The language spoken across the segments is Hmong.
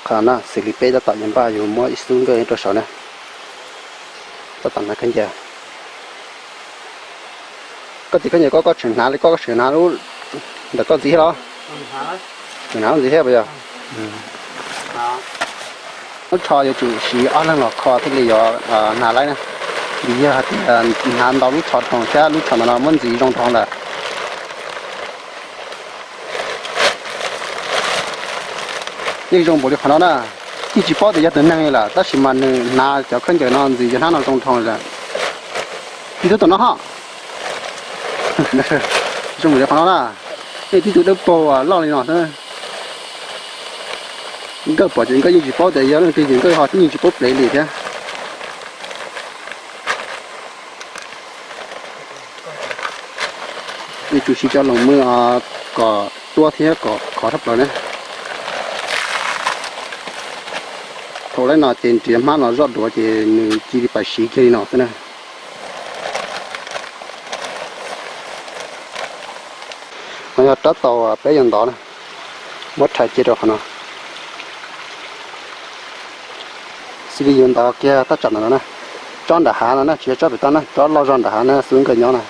Qhov no xws li peb tab tom yuav npaj yus muab ib xub nkawj rau saud na. Tab tom hnav khaub ncaws. Koj tiv khaub ncaws koj, koj tseem hnav li, koj tseem hnav lub ntawm koj ntxiv thiab los? Tseem hnav lub ntxiv thiab puas yog? Lub tsho yuav tsum siv ob leeg los kho thiaj li yuav hnav laib na. Vim yog hais tias hnav ntau lub tsho dhau thiab lub tsho ntawd no muab ntxiv zoo dhau lawm. Yeej zoo npaum li qhov no na, yeej tsis paub tias yog tus neeg li lawm tab sis mas nws hnav cov khaub ncaws no ntxiv cov hnab no zoo dhau lawm. Ib tug tom no ho. Zoo npaum li qhov no na, yeej tib tug dawb paug loj li no xwb. Nkawj pom ces nkawj yeej tsis paub tias yog leej twg ces nkawj ho yeej tsis paub plev li thiab. Yuav tsum siv cov loos mw kom tuab thiab kom khov tshaj plaws na. Thaum lawm no ces nrhiav hmab los zoj duav ces nws cia li pais siv kiag li no xwb na. No yog rab taus peb yuav ntov na, muab rhais cia rau qhov no. Xws li yuav ntov kiag thaj tsam ntawm no na, tsob nram hav no na, tsis yog tsob pem toj na, tsob loj zog nram hav na, xub nkawj nyob na.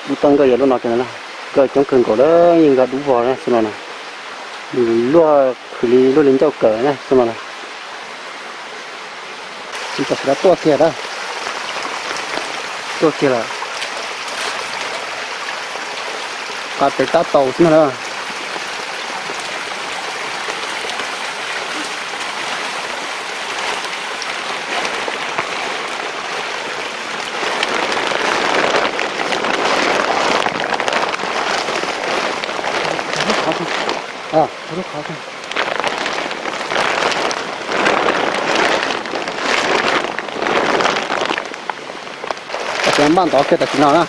Ib toj nkawj yog lub no kiag na, nkawj coob kawg nkaus lawm, yeej nkawj dub vog na xwb no na. Luaj khwv li luaj li ncauj kawm na xwb no na. Tsis tas sawv daws tuaj kiag lawm. Tuaj kiag lawm. Qab pem tab taus xwb no na. Npaj ntov kiag tam sim no na.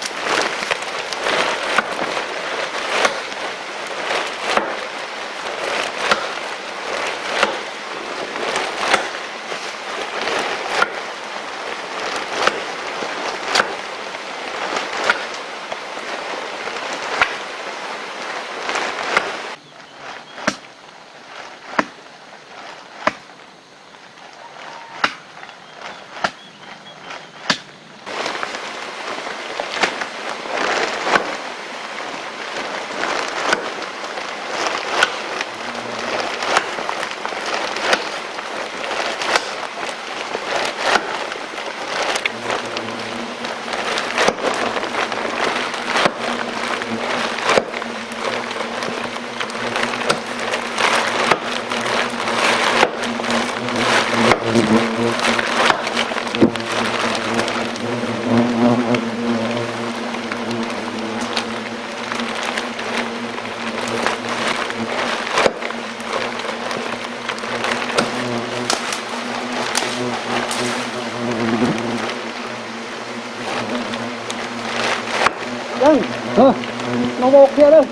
No ua qhia lawm.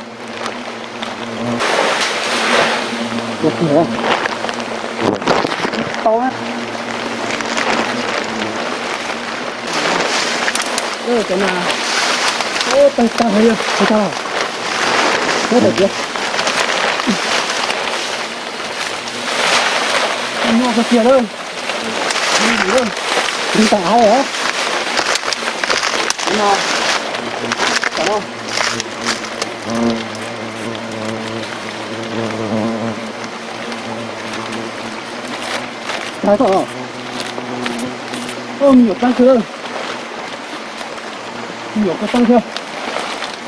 Tau na. Cov na, tag tag li, tag tag. Muab tau tias. Noj kawg kiag lawm. Nws tag av lawm. No, tam no. Tag koj. Me nyuam tag kawg lawm. Me nyuam koj tag kawg.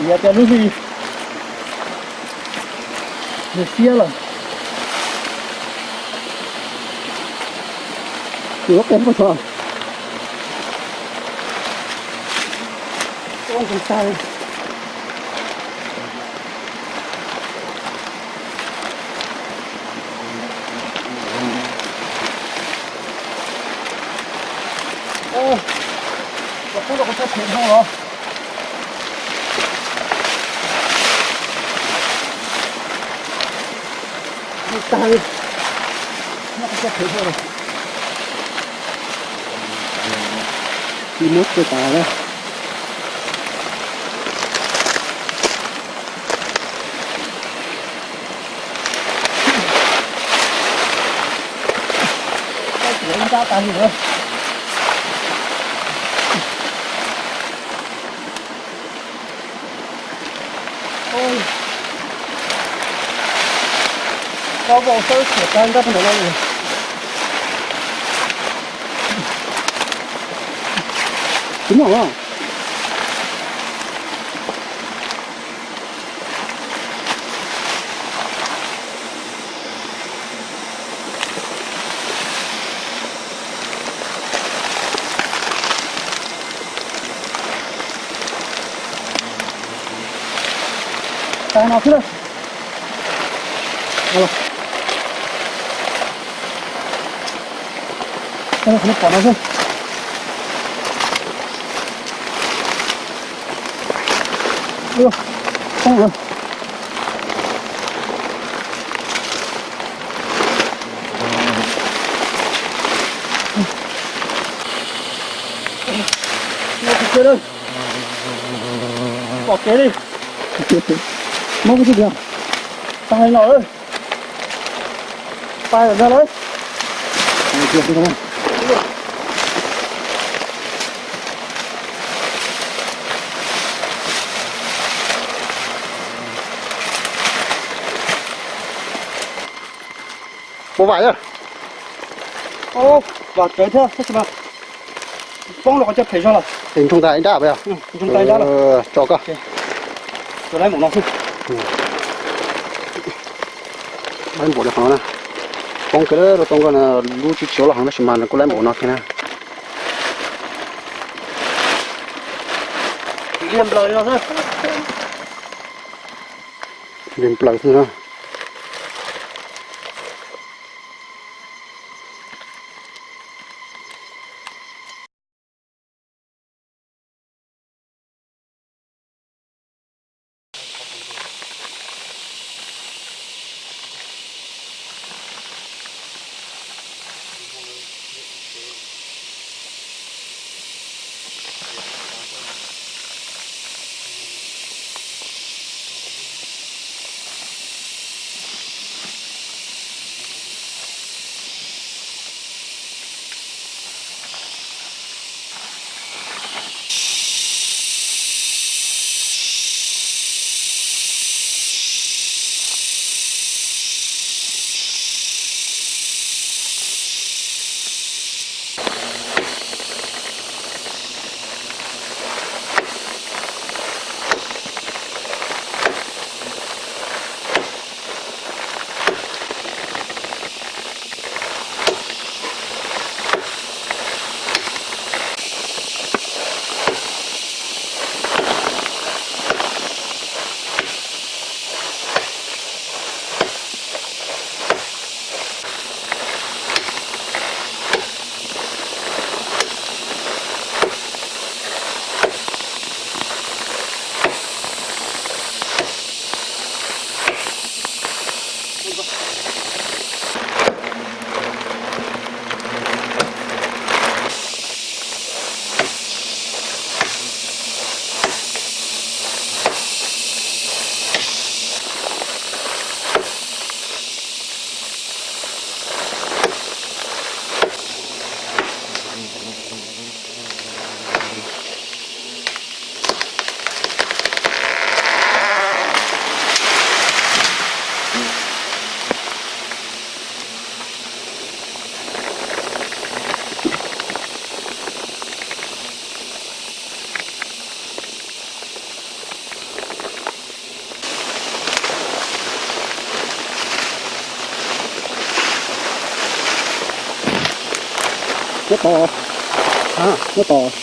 Yog tias lub hli nws xiab lawm. Nws lub qe poj tshov. Ua nqis tag li. Phem dhau los. Tag li. Nyob qhov phem dhau los. Tsis muab tsis tas na. Tsis ntab tas li lawm. Koj vau xawb xiam tas nrab pem ntawm no li. Tsis muaj os. Tag no xwb na. Pom no xwb. Poob lawm. Pom kev li. Muab kuv tsis tiag. Tag li no lawm. Pais lawm ntag lawm. Puas vam yog? Vam kawg thiab tab sis mas poob los qhov coj phem zog lawm. Nroo tas ib nrab puas yog? Nroo tas ib nrab lawm. Tso koj. Laib npaum no xwb. Laib npaum li qhov no na. Poob kawg rau tau nkoj na, lub tsis tshua loj heev tab sis mas kuj laib npaum no kiag na. Liag nplaws li no xwb. Liag nplaws xwb na. Muab tos, muab tos.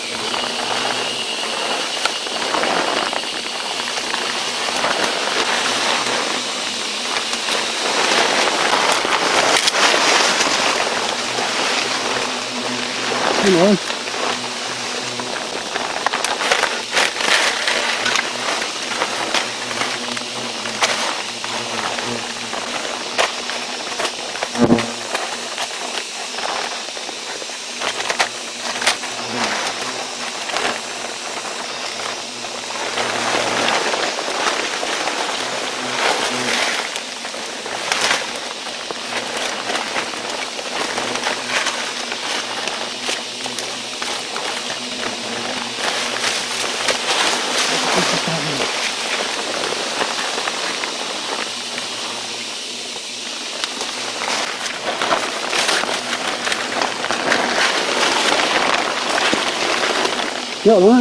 Nyob no,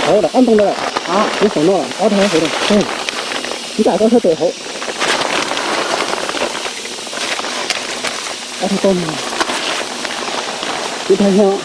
hauv lawm ob ntoo ntawd, lub saum no ob rau hauv, nram koj sab tes hauv, ob rau tau, ib thaj hiab.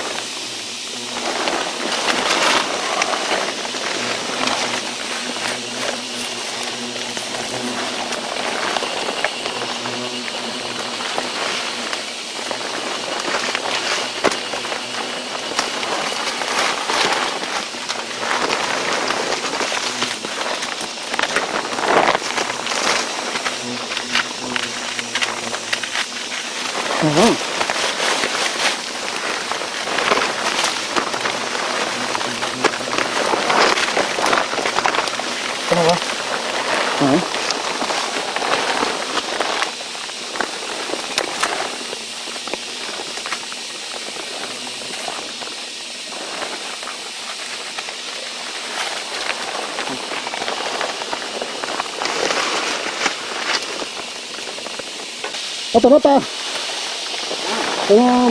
Ob tug no tas,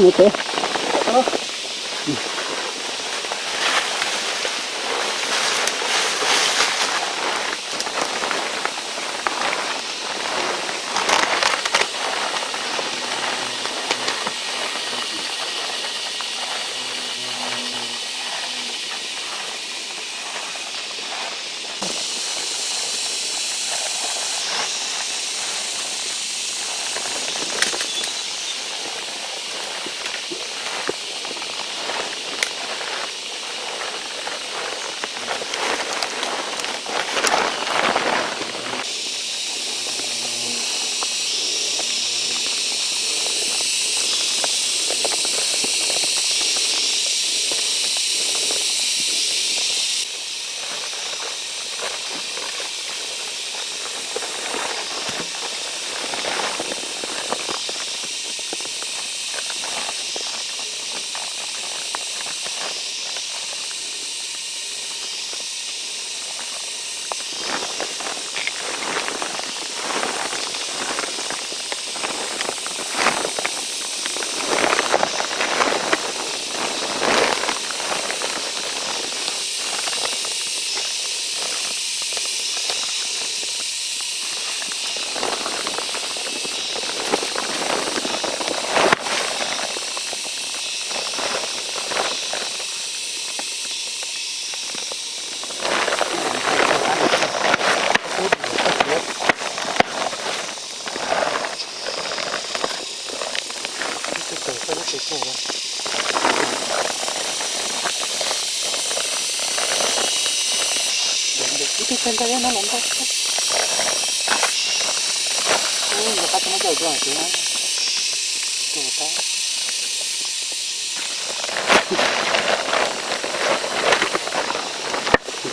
mus tsev.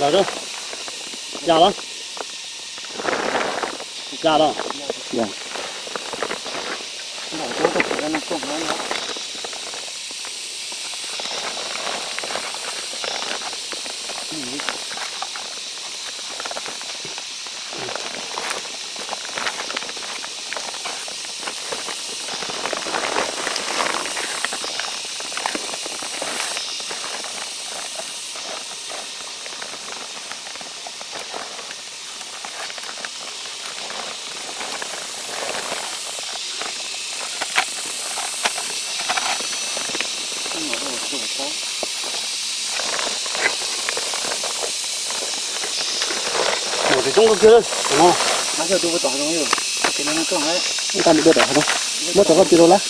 Los, ya los, ya los. Mus tsis coob kiag no. Nqa mus dua tom hav no, muab rau koj cia rau lawm.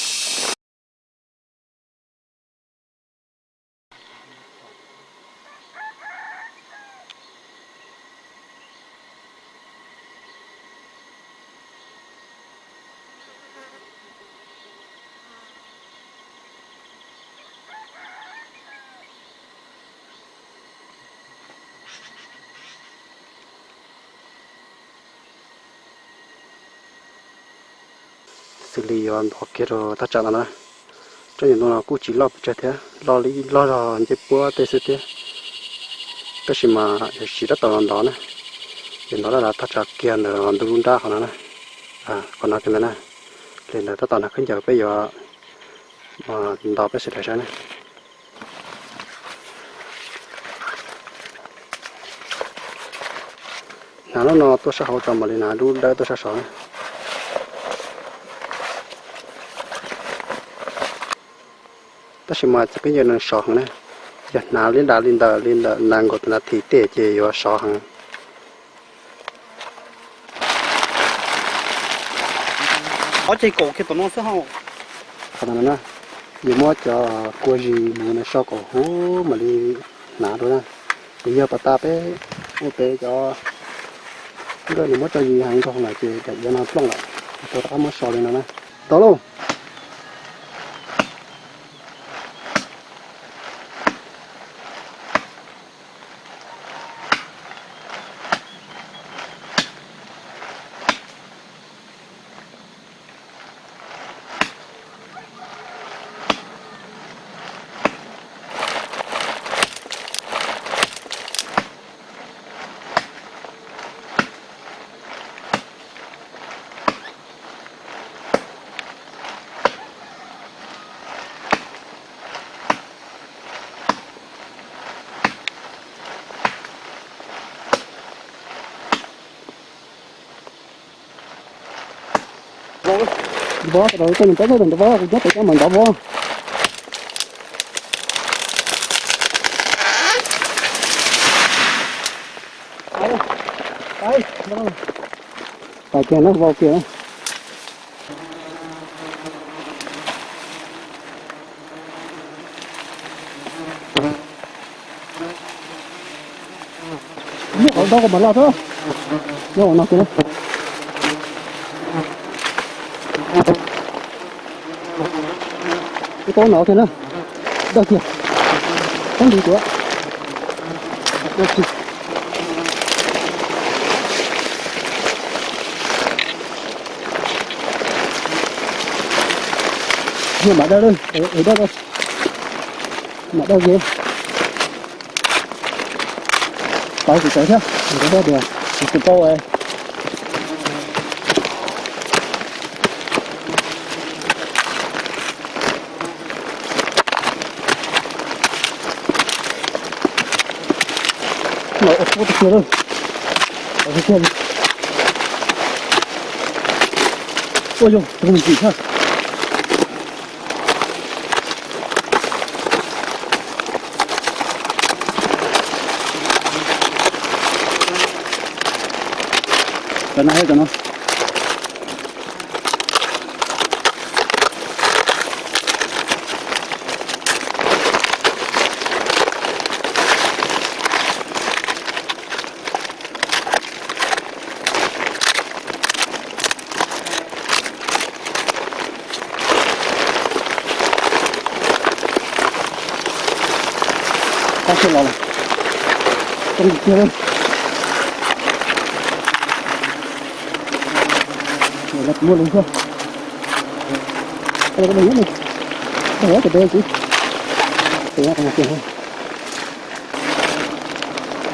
Xws li yuav ntov kiag rau thaj tsam no na. Tsob niag ntoo no kuj tsis loj pes tsawg thiab, loj li loj zog ncej puab tej xwb thiab, tab sis mas yuav siv tab tom los ntov na. Yuav ntov los thaj tsam kiag ntawm ntu lub nrab qhov no na. Qhov no kiag ntawd na. Li ntawd tab tom nag khaub ncaws peb yuav ntov peb sawv daws saib na. Hnav lub no tuaj sab hauv tso mam li hnav lub dawb tuaj sab saud na. Tab sis mas txiv peb yawg nws sov heev na, yog hnav li dab li ntawd li ntawm nees nkaum nas this tej ces yuav sov heev. Ob ceg kaum kiag tom no xwb hos. Qhov no na, yus muab cov kua zis mus na so kom huv mam li hnav dua na. Yog pas tas peb ua pem cov nkawj nws muab tso zis heev nkaus lawm ces daim iav no plooj lawm, tau rov qab muab so li no na. Tau lauj. Vov, rau tej nws tab tom vov, kuv cab tes cab mas nrov vov. Pais kiag na, vau kiag na. Nyob qhov ntau kom mam los thiab. Nyob qhov no kiag na. Ib pob no kiag na. Dawj kiag. Txhob nti tuav. Niag mam dawj, es dawj, mam dawj kiag. Pauv kuv tawv thiab, kuv tias kuv pauv. Ua tus kiag lawm. Ua yog tus me ntsis thiab. Cov no, cov no. Tab sis los lawm. Tau tiag lawm. Muaj lus xwb.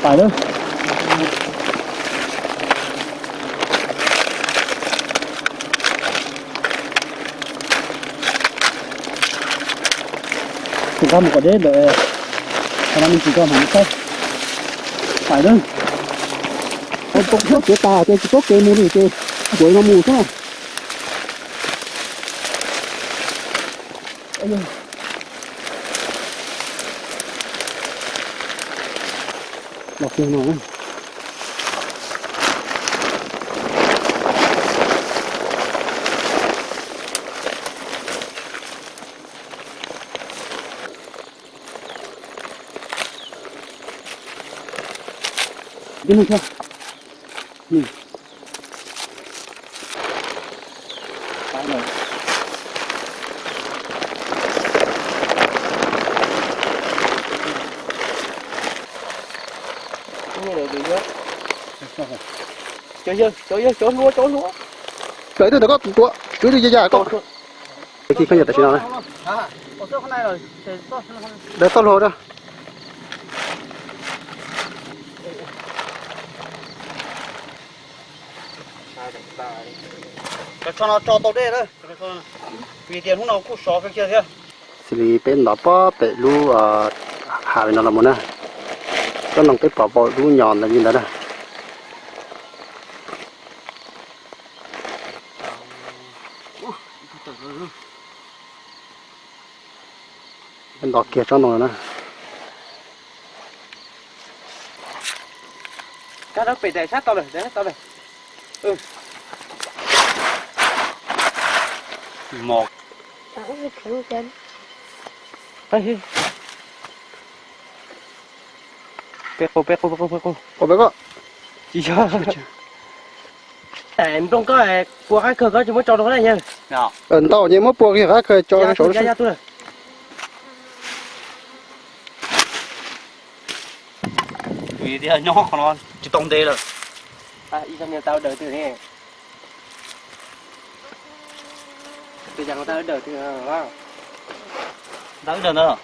Pais lawm. Tsis nqa mus kom deb ntawm, qhov no me ntsis nqa mus saib. Pais lawm. Tau tau txhob txiav tas ces tsis paub kev mus li ces ncuav no mus xwb. Los kiag no. Tib neeg thiab. Cov yawg, cov yawg, cov hluas, cov hluas. Tawm twg ntawm koj tuav, tsuav twg yas yas koj. Koj yog tam sim no na. Dawb txoj hlua da. Cov tsho no tso tau dej lawm, vim tias hnub no kuj sov kawg kiag thiab. Xws li peb ntov pob pem lub hav li no los mus na, tsob ntoo peb pom npaum lub nyos ntawd li ntawd na. Nto kiag tsob ntoo na. Kab dawb pem tais sab tau lawm, tais sab tau lawm. Mos. Peb qu, peb qu, peb qu, peb qu. Qu peb qu. Tsis yog. Nplooj koj pua qab kawg koj tsis muab tso rau na yawg. Ntau ces muab pua kiag qab kawg tso saud. Vim tias nyob qhov no tsis tau ntev lawm. Ib zag niag tau daws twg ne? Tus yas tau daws twg? Tau daws ntawd.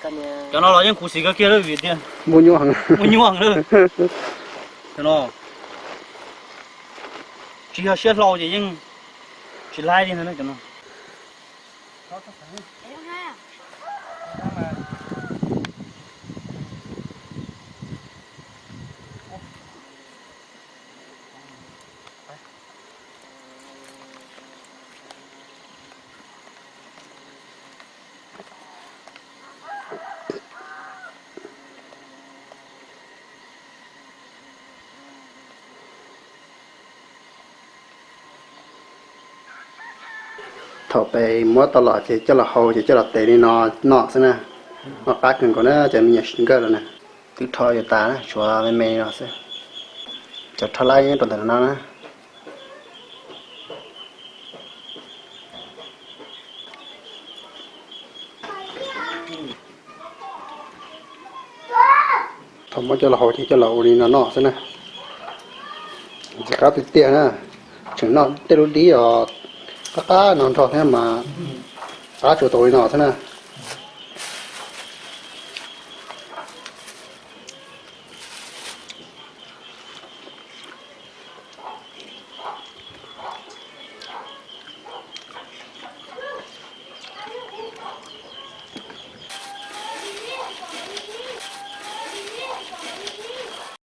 Cov no los yeej khuv xim kawg kiag lawm vim tias muaj nyuaj heev lawm. Cov no tsis yog siab hlau ces yeej tsis laib li ntawd cov no. Thaum pem muab tau los ces coj los hau ces coj los tes li no noj xwb na. Noj qab kawg nkaus na cov me nyuam nkawj los na. Twb rho yuav tas na, tshuav me me no xwb. Cov rho lab nyob rau ntawm no na. Thaum muab coj los hau ces coj los ua li no noj xwb na. Ntxim qab tiag tiag na. Tseem noj tej lub dib os, qab qab no nrho thiab mas qab tsuas tau li no xwb na.